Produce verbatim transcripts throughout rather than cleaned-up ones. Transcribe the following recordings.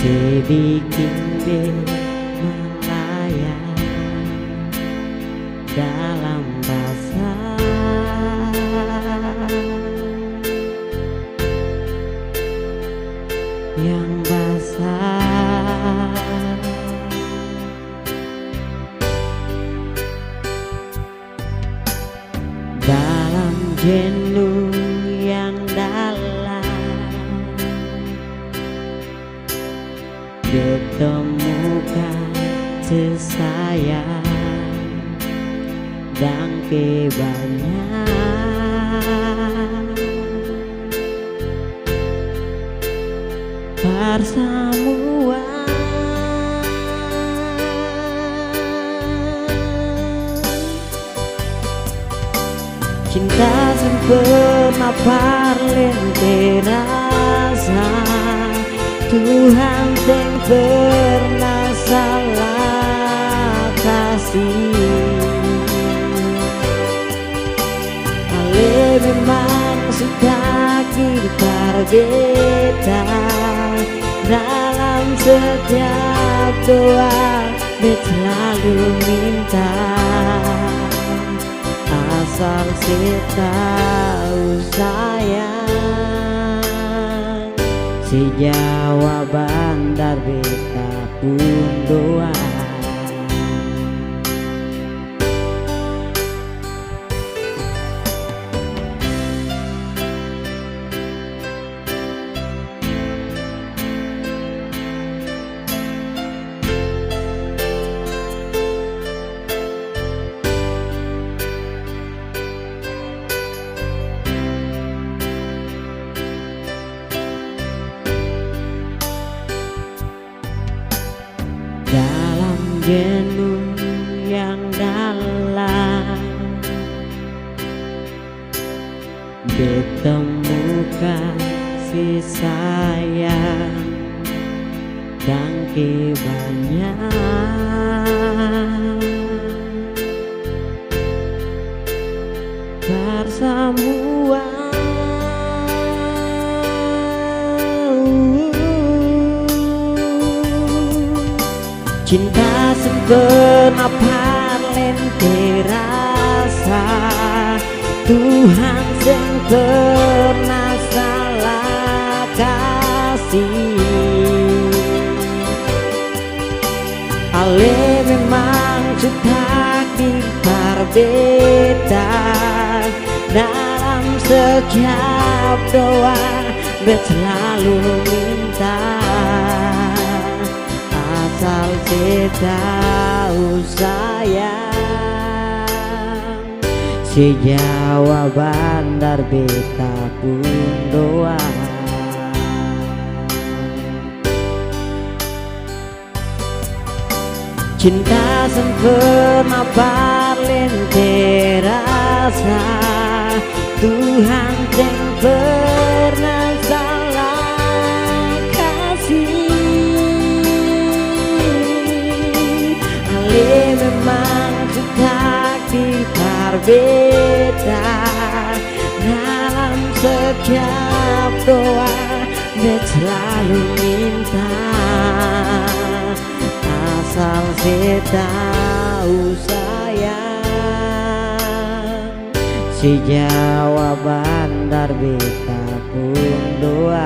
Te biking beta malayang dalam basar yang basar. Dalam jenuh yang dalam, beta temukan kasih sayang dan kebanyakan persamuan. Cinta sempurna parlente rasa, Tuhan seng pernah salah kasih. Ale memang su takdir par beta, dalam setiap doa beta selalu minta, asal se tau sayang, se jawaban dari beta pung doa. Dalam jenuh yang dalam, beta temukan kasih sayang dan kebanyakan persamuan. Cinta sempurna parlente rasa, Tuhan seng pernah salah kasih. Ale memang su takdir par beta, dalam setiap doa beta selalu minta, asal se tau sayang, se jawaban dari beta pung doa. Cinta sempurna parlente rasa, Tuhan seng pernah salah kasih. Ale memang su takdir par beta, dalam setiap doa beta selalu minta, asal se tau sayang, se jawaban dari beta pung doa.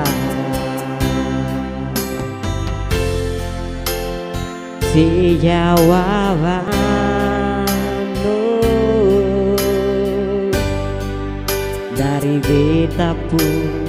Se jawaban, oh, dari beta pung